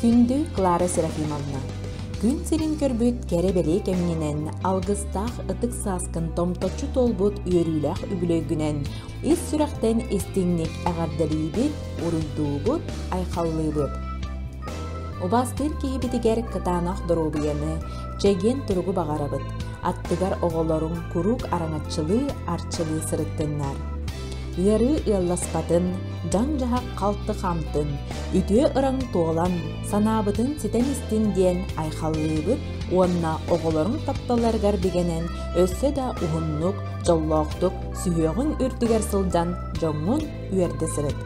Күндү Клара Серафимовна, күн сирин көрбүт кэрэ-бэлиэ кэмҥинэн, алгыстаах ытык сааскын томточчу туолбут үөрүүлээх үбүлүөйгүнэн ис сүрэхтэн истиҥник эҕэрдэлиибит, уруйдуубут, айхаллыыбыт. Убаастыыр киһибитигэр кытаанах доруобуйаны, чэгиэн туругу баҕарабыт, аттыгар оҕолоруҥ куруук араҥаччылыы, арчылыы сырыттыннар. Ыарыы ыалласпатын, дьаҥ-дьаһах халты хаамтын, үтүө ыраҥ туолан, санаабытын ситэн истин диэн айхаллыыбыт уонна оҕолоруҥ тапталларыгар бигэнэн өссө да уһуннук, дьоллоохтук сүһүөҕүҥ үрдүгэр сылдьан дьоҥҥун үөрдэ сырыт.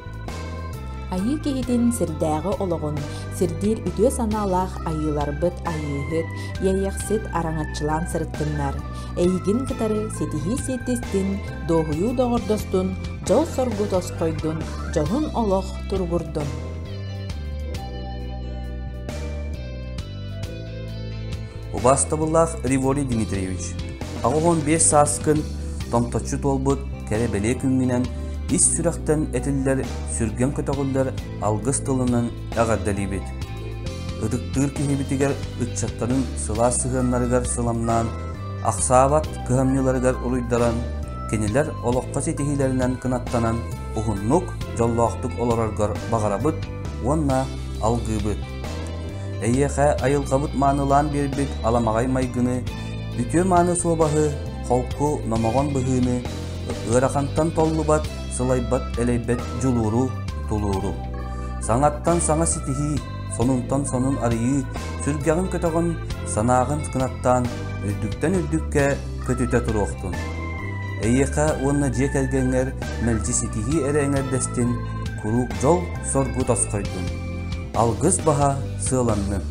Айыы киһитин сирдээҕи олоҕун сирдиир үтүө санаалаах айыыларбыт айыыһыт, иэйэхсит араҥаччылаан сырыттыннар. Эйигин кытары ситиһии сиэттистин, дуоһуйуу доҕордостун, дьол-соргу тосхойдун, дьоһун олох туругурдун. Убаастабыллаах Риволий Дмитриевич, 85 сааскын томточчу туолбут кэрэ-бэлиэ күҥҥүнэн ис сүрэхтэн этиллэр сүргэм көтөҕүллэр алгыс тылынан эҕэрдэлиибит. Ытыктыыр киһибитигэр ыччаттарын сылаас сыһыаннарыгар сыламнаан, ахсаабат кыһамньыларыгар уруйдаран, кинилэр олоххо ситиһиилэринэн кынаттанан уһуннук, дьоллоохтук олороргор баҕарабыт уонна алгыыбыт. Эйиэхэ айылҕабыт маанылаан биэрбит аламаҕай майгыны, үтүө-мааны суобаһы, холку, номоҕон быһыыны, ыарахантан толлубат, сылайбат-элэйбэт дьулууру, тулууру. Саҥаттан саҥа ситиһии, сонунтан сонун арыйыы, сүргэҕин көтөҕөн, санааҕын кынаттаан, үрдүктэн үрдүккэ көтүтэ туруохтун. Эйиэхэ уонна дьиэ кэргэҥҥэр мэлдьи ситиһии эрэ эҥэрдэстин, куруук дьол-соргу тосхойдун. Алгыс баһа сыаланнын.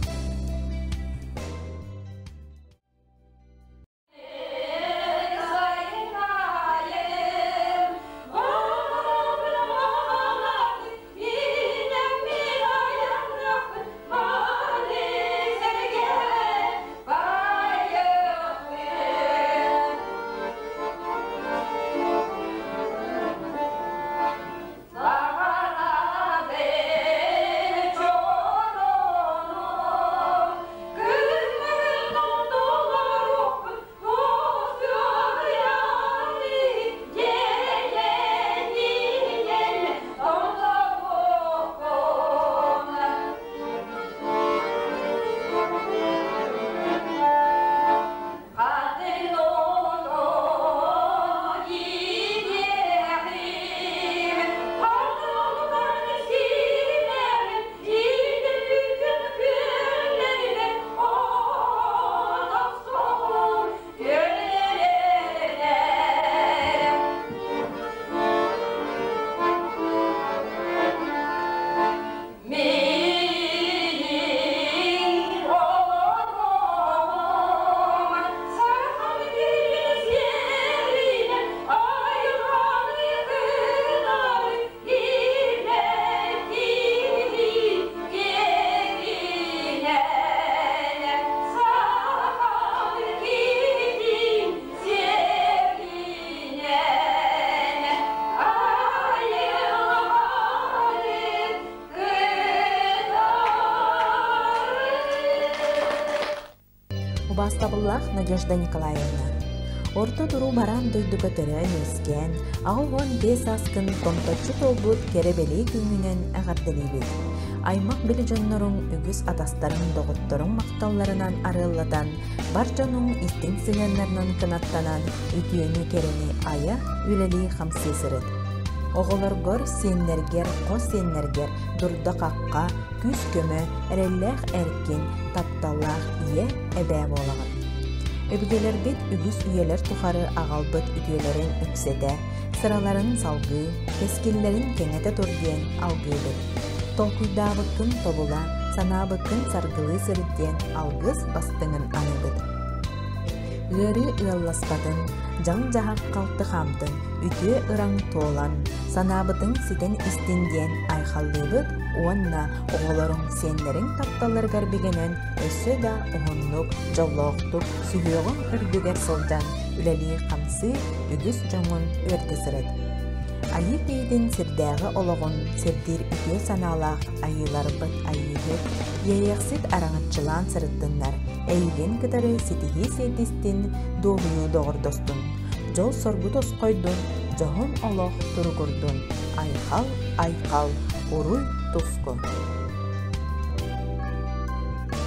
Убаастабыллаах Надежда Николаевна, Орто туруу бараан дойдуга төрөөн-үөскээн, 85 сааскын томточчу туолбут кэрэ-бэлиэ күҥҥүнэн эҕэрдэлиибит. Аймах-били дьонноруҥ үгүс атастарыҥ, доҕотторуҥ махталларынан арыаллатан, бар дьонуҥ истиҥ сыһыаннарынан кынаттанан, үтүөнү-кэрэни айа, үлэлии-хамсыы сырыт. Оҕолоргор, сиэннэргэр, хос сиэннэргэр дурда-хахха, күүс-көмө, эрэллээх эркин, тапталлаах ийэ, эбээ буолаҕын. Өбүгэлэрбит үгүс үйэлэр тухары аҕалбыт үтүөлэрин үксэтэ, сыраларын салгыы, кэскиллэрин кэҥэтэ тур диэн алгыыбыт. Толкуйдаабыккын тобула, санаабыккын саргылыы сырыт диэн алгыс бастыҥын аныыбыт. Ыарыы ыалласпатын, дьаҥ-дьаһах халты хаамтын, үтүө ыраҥ туолан, санаабытыҥ ситэн истин диэн айхаллыыбыт уонна оҕолоруҥ, сиэннэриҥ тапталларыгар бигэнэн өссө да уһуннук, дьоллоохтук, сүһүөҕүҥ үрдүгэр сылдьан үлэлии-хамсыы үгүс дьоҥҥун үөрдэ сырыт. Айыы киһитин сирдээҕи олоҕун сирдиир үтүө санаалаах айыыларбыт айыыһыт, иэйэхсит араҥаччылаан сырыттыннар, эйигин кытары ситиһии сиэттистин, дуоһуйуу доҕордостун, дьол-соргу тосхойдун, дьоһун олох туругурдун, айхал, айхал, уруй туску!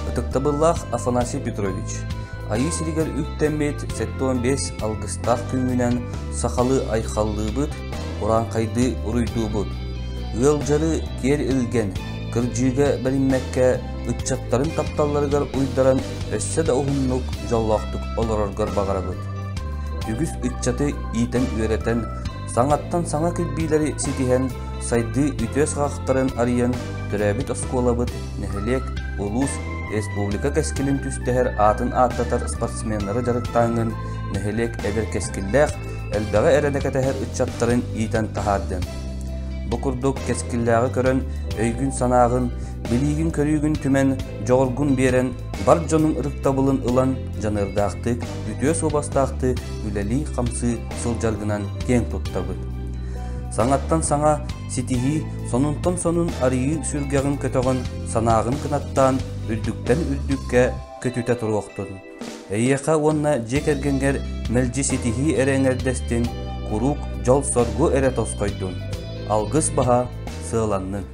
Ытыктабыллаах Афанасий Петрович, Айыы сиригэр үктэммит 75 алгыстаах күҥҥүнэн сахалыы айхаллыыбыт, урааҥхайдыы уруйдуубут. Ыалдьары киэр илгэн, кырдьыыга бэриммэккэ ыччаттарын тапталларыгар уйдаран өссө да уһуннук, дьоллоохтук олороргор баҕарабыт. Үгүс ыччаты иитэн-үөрэтэн, саҥаттан саҥа кирбиилэри ситиһэн, сайдыы үтүө саҕахтарын арыйан, төрөөбүт оскуолабыт, нэһилиэк, улуус, республика кэскилин түстэһэр аатын ааттатар спортсменнары дьарыктааҥҥын нэһилиэк эдэр кэскиллээх, элбэҕи эрэнэ кэтэһэр ыччаттарын иитэн таһаардын. Бу курдук кэскиллээҕи көрөн, өйгүн-санааҕын, билиигин-көрүүгүн түмэн, дьоҕургун биэрэн, бар дьонуҥ ытыктабылын ылан, дьаныардаахтык, үтүө суобастаахтык үлэлии-хамсыы сылдьаргынан киэҥ туттабыт. Саҥаттан саҥа ситиһии, сонунтан сонун арыйыы сүргэҕин көтөҕөн, санааҕын кынаттаан, үрдүктэн үрдүккэ көтүтэ туруохтун. Эйиэхэ уонна дьиэ кэргэҥҥэр мэлдьи ситиһии эрэ эҥэрдэстин, куруук дьол-соргу эрэ тосхойдун. Алгыс баһа сыаланнын.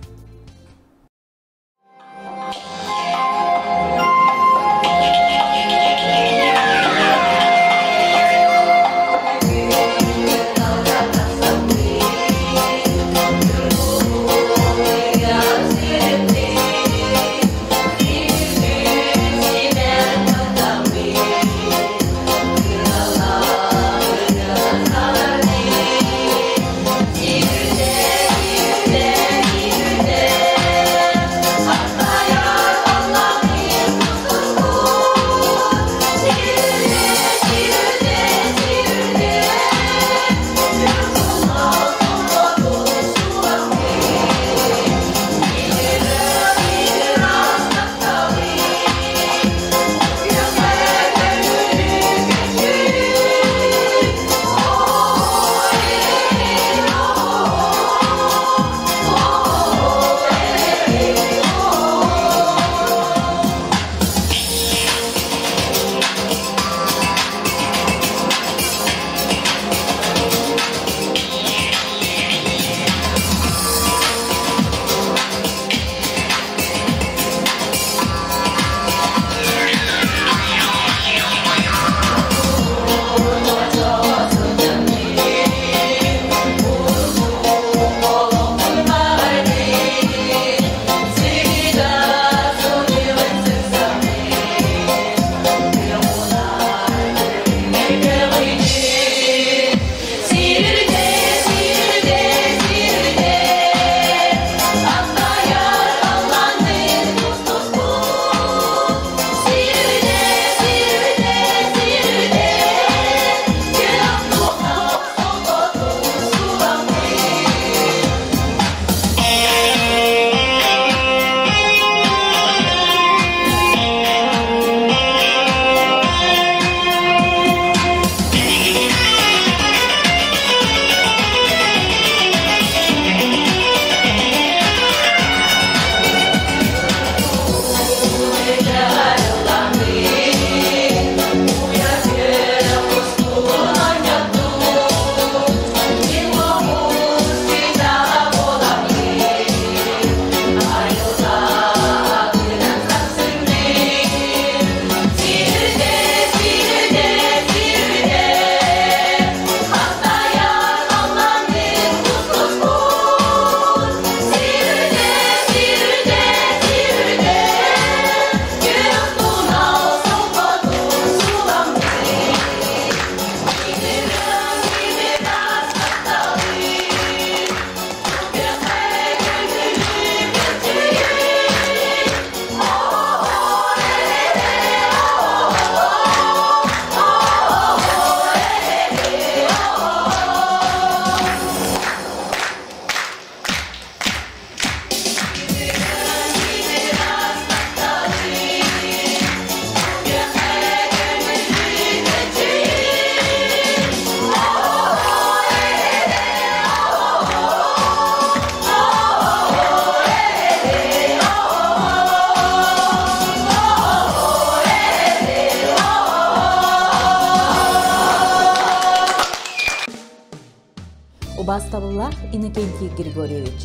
Убаастабыллаах Иннокентий Григорьевич,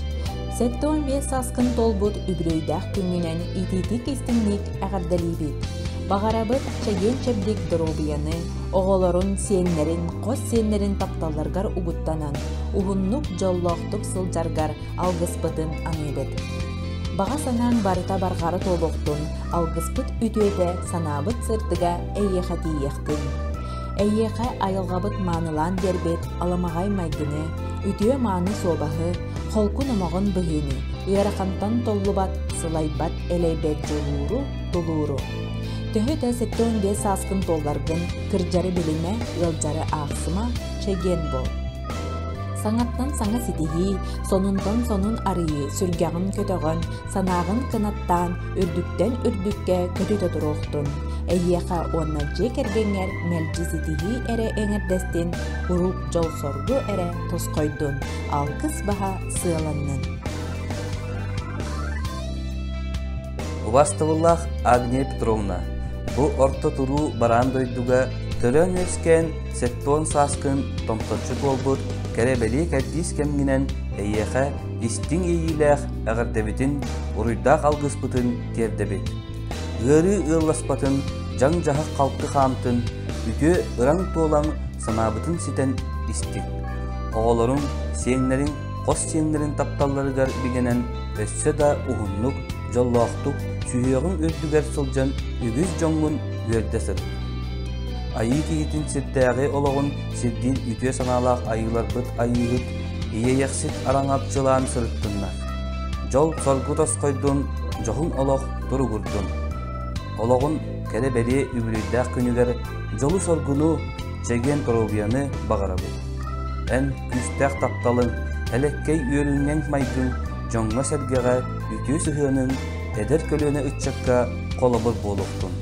75 сааскын туолбут үбүлүөйдээх күҥҥүнэн итиитик-истиҥник эҕэрдэлиибит! Баҕарабыт чэгиэн-чэбдик доруобуйаны, оҕолорун, сиэннэрин, хос сиэннэрин тапталларыгар угуттанан, уһуннук дьоллоохтук сылдьаргар алгыспытын аныыбыт. Баҕа санааҥ барыта барҕара туолуохтун, алгыспыт үтүөтэ, санаабыт сырдыга эйиэхэ тиийиэхтин. Эйиэхэ айылҕабыт маанылаан биэрбит аламаҕай майгыны, үтүө-мааны суобаһы, холку номоҕон быһыыны, ыарахантан толлубат, сылайбат, элэйбэт дьулууру, тулууру. Төһө да 75 сааскын туолларгын, кырдьары билимэ, ыалдьары аахсыма, чэгиэн буол. Саҥаттан саҥа ситиһии, сонунтан сонун арыйыы сүргэҕин көтөҕөн, санааҕын кынаттаан, үрдүктэн үрдүккэ көтүтэ туруохтун. Эйиэхэ уонна дьиэ кэргэҥҥэр мэлдьи ситиһии эрэ эҥэрдэстин, куруук дьол-соргу эрэ тосхойдун, алгыс баһа сыаланнын. Убаастабыллаах Агния Петровна, бу орто туруу бараан дойдуга төрөөн-үөскээн 70 сааскын томточчу туолбут кэрэ-бэлиэ кэрдиис кэмҥинэн эйиэхэ истиҥ иэйиилээх эҕэрдэбитин, уруйдаах алгыспытын тиэрдэбит. Ыарыы ыалласпатын, дьаҥ-дьаһах халты хаамтын, үтүө ыраҥ туолан санаабытын ситэн истиҥ. Оҕолоруҥ, сиэннэриҥ, хос сиэннэрин тапталларыгар бигэнэн өссө да уһуннук, дьоллоохтук, сүһүөҕүҥ үрдүгэр сылдьан үгүс дьоҥҥун үөрдэ сырыт. Айыы киһитин сирдээҕи олоҕун сирдиир үтүө санаалаах айыыларбыт айыыһыт, иэйэхсит араҥапчылаан сырыттыннар. Дьол-соргу тосхойдун, дьоһун олох туругурдун. Олоҕун кэрэ-бэлиэ үбүлүөйдээх күнүгэр дьолу-соргуну, чэгиэн доруобуйаны баҕарабыт. Эн күүстээх тапталыҥ, элэккэй үөрүнньэҥ майгыҥ дьоҥҥо-сэргэҕэ үтүө сыһыаныҥ эдэр көлүөнэ ыччакка холобур буолуохтун.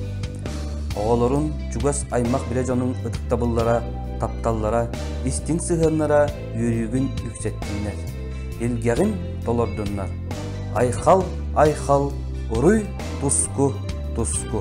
Оҕолорун, чугас аймах-билэ дьонуҥ ытыктабыллара, тапталлара, истиҥ сыһыаннара үөрүүгүн үксэттиннэр, илгэҕин толордуннар. Айхал, айхал, уруй, туску, туску.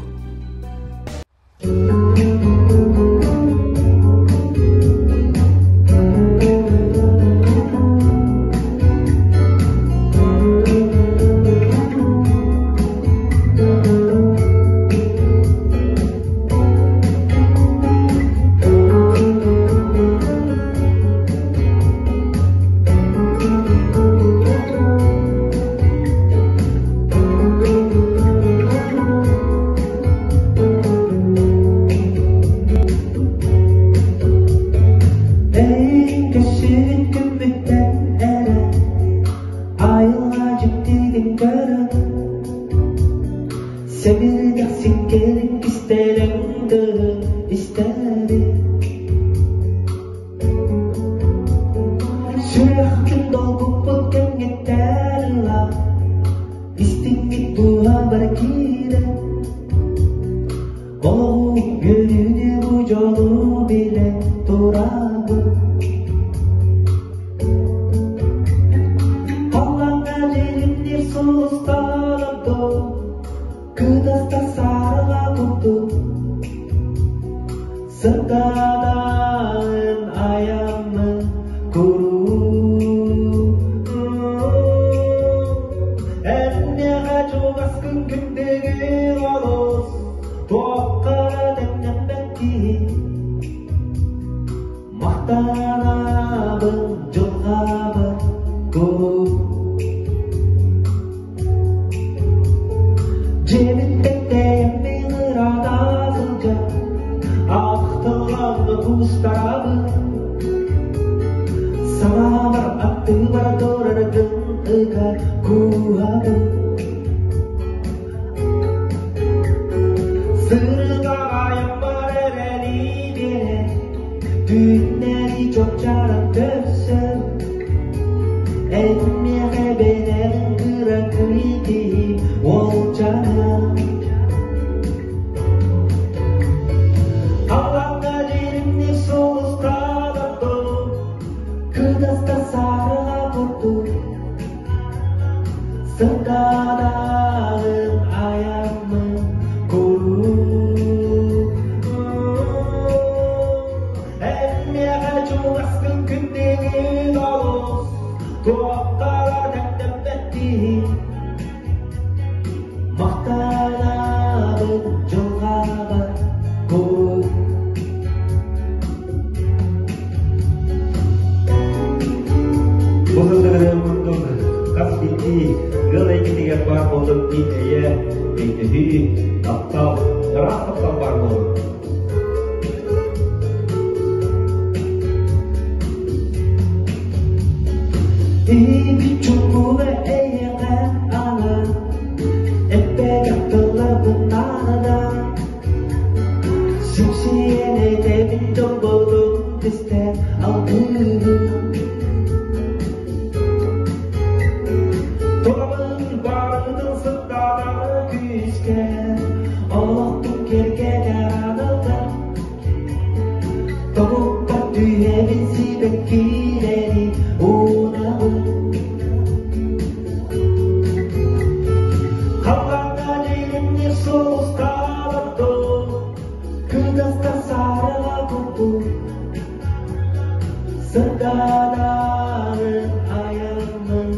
Эйин күммүттэн эрэ айылҕа дьиктитин көрөн Сэбирдэх сиккиэрин кистэлэҥ тыаһын истэбин Сүрэхпин долгуппут кэмҥиттэн ыла истиҥҥит дууһабар киирэн Олоҕу үөрүүнү бу дьолу билэн турабын Халлааҥҥа дьиримниир сулустарым Кытаста сарыга курдук Сырдадан аяммын куруук Эннеҕэ чугаскын күндүгүн олус Туохха да тэҥнэммэт киһи Махтанабын дьылҕабар куруук Дьиэбиттэн тэйэммин ыраата сылдьан Ахтылҕаммын куустарабын Санаабар аттыбар тураргын ыга кууһабын Сырдаҕайыммар эрэли биэрэн Түүннэри чопчааран көрсөн Эн миэхэ бэлэҕиҥ кыракый киһи уолчаана Халлааҥҥа дьиримниир сулустаах Кытаста саарыга курдук Сырдадаҕын айаммын куруук Эн миэхэ чугаскын күндүгүн олус, туохтара тэҥнэммэттии. Махтанабын дьылҕабар куруук. Бу сылдьыгырыам курдук хас биирдии ыал эйгэтигэр баар буолбут биир эйэ, өйдөһүү, таптал, ыраас таптал баар буолбут. Иибит чуҥкуга эйиэхэ анаан, эппэт тылларбын наада. Сипсийэн этэбин дьолбутун кистээн алгыыбын. Турабын барытын сыттаатаҕы күүскэ, олохтун кэргэтэр аналга. Тобукпар түһэбин сибэккилэри уунабын. Халлааҥҥа дьиримниир сулустаабаттын, Кытаста сарыла курдук сырдаанарын айаммын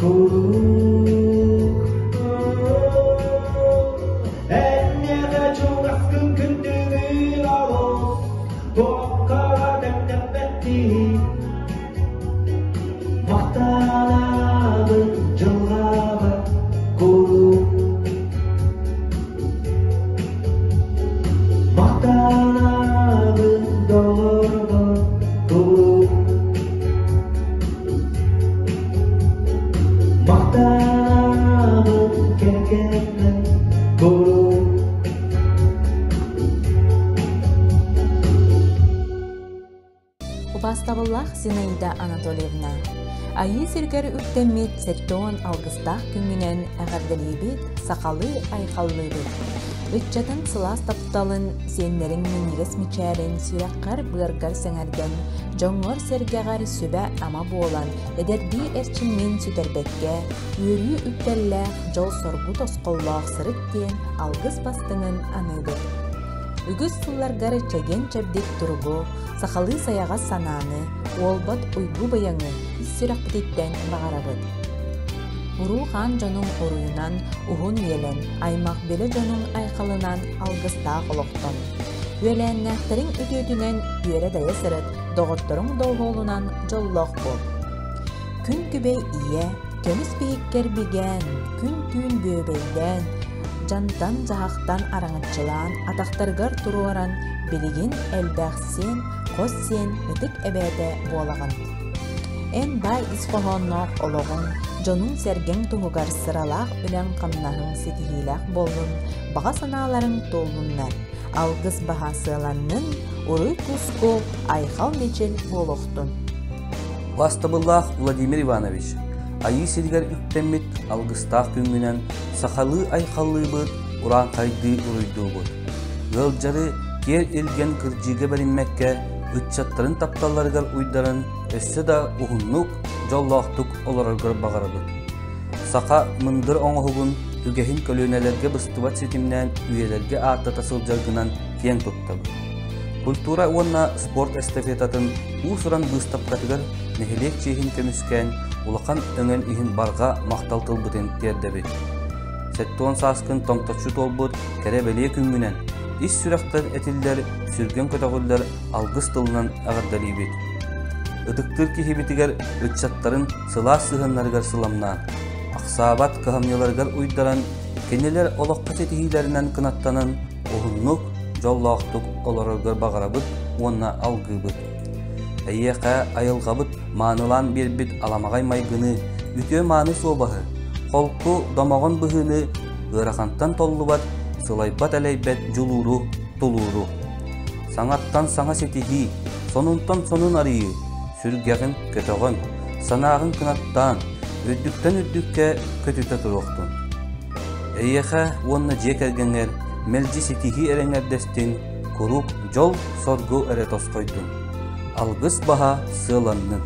куруук. Энньэҕэ чугаскын күндүгүн олус, туохха тэҥнэммэттии. Махтанабын дьылҕабар куруук. Махтанабын доҕорбор куруук. Махтанабын кэргэммэр куруук. Убаастабыллаах Зинаида Анатольевна, Айыы сиргэр үктэммит сэттион алгыстаах күҥҥүнэн эҕэрдэлиибит, сахалыы айхаллыыбыт. Ыччатын сылаас тапталын, сиэннэриҥ минньигэс мичээрин сүрэххэр-быаргар сэҥэрдэн, дьоҥҥор-сэргэҕэр сүбэ-ама буолан, эдэрдии эрчимҥин сүтэрбэккэ, үөрүү үктэллээх, дьол-соргу тосхоллоох сырыт диэн алгыс бастыҥын аныыбыт. Үгүс сылларгар чэгиэн-чэбдик туругу, сахалыы сайаҕас санааны, уолбат уйгу быйаҥы ис сүрэхпититтэн баҕарабыт. Уруу-хаан дьонуҥ уруйунан уһун үйэлэн, аймах-билэ дьонуҥ айхалынан алгыстаах олохтон. Үөлээннээхтэриҥ үтүөтүнэн үөрэ-дайа сырыт, доҕотторуҥ доҕуһуолунан дьоллоох буол. Күн күбэй ийэ, көмүс биһиккэр бигээн, күн-түүн бүөбэйдээн, дьантан-дьаһахтан араҥаччылаан атахтарыгар туруоран, билигин элбэх сиэн, хос сиэн ытык эбээтэ буолаҕын. Эн баай ис хоһоонноох олоҕуҥ, дьонуҥ-сэргэҥ туһугар сыралаах үлэҥ-хамнаһыҥ ситиһиилээх буоллун, баҕа санааларыҥ туоллуннар, алгыс баһа сыаланнын, уруй-куску, айхал-мичил буолуохтун. Бастабыллаах Владимир Иванович, Айыы сиригэр үктэммит алгыстаах күҥҥүнэн сахалыы айхаллыыбыт, урааҥхайдыы уруйдуубут. Ыалдьары киэр илгэн кырдьыыга бэриммэккэ, ыччаттарын тапталларыгар уйдаран өссө да уһуннук, дьоллоохтук олороргор баҕарабыт. Саха мындыр оҥоһугун үгэһин көлүөнэлэргэ быстыбат ситимнээн үйэлэргэ ааттата сылдьаргынан киэн туттабыт. Культура уонна спорт эстафетатын уус-уран быыстапкатыгар нэһилиэк чиэһин көмүскээн улахан өҥөн иһин барҕа махтал тылбытын тиэрдэбит. 70 сааскын томточчу туолбут кэрэ-бэлиэ күҥҥүнэн ис сүрэхтэн этиллэр, сүргэн көтөҕүллэр алгыс тылынан эҕэрдэлиибит. Ытыктыыр киһибитигэр ыччаттарын сылаас сыһыаннарыгар сыламнаан, ахсаабат кыһамньыларыгар уйдаран, кинилэр олоххо ситиһиилэринэн кынаттанан уһуннук, дьоллоохтук олороргор баҕарабыт уонна алгыыбыт. Эйиэхэ айылҕабыт маанылаан биэрбит аламаҕай майгыны, үтүө-мааны суобаһы, холку домоҕон быһыыны ыарахантан толлубат, сылайбат-элэйбэт дьулууру, тулууру. Саҥаттан саҥа ситиһии, сонунтан сонун арыйыы, сүргэҕин көтөҕөн, санааҕын кынаттаан, үрдүктэн үрдүккэ көтүтэ туруохтун. Эйиэхэ уонна дьиэ кэргэҥҥэр мэлдьи ситиһии эрэҥэрдэстин, куруук дьол-соргу эрэ тосхойдун. Алгыс баһа сыаланнын.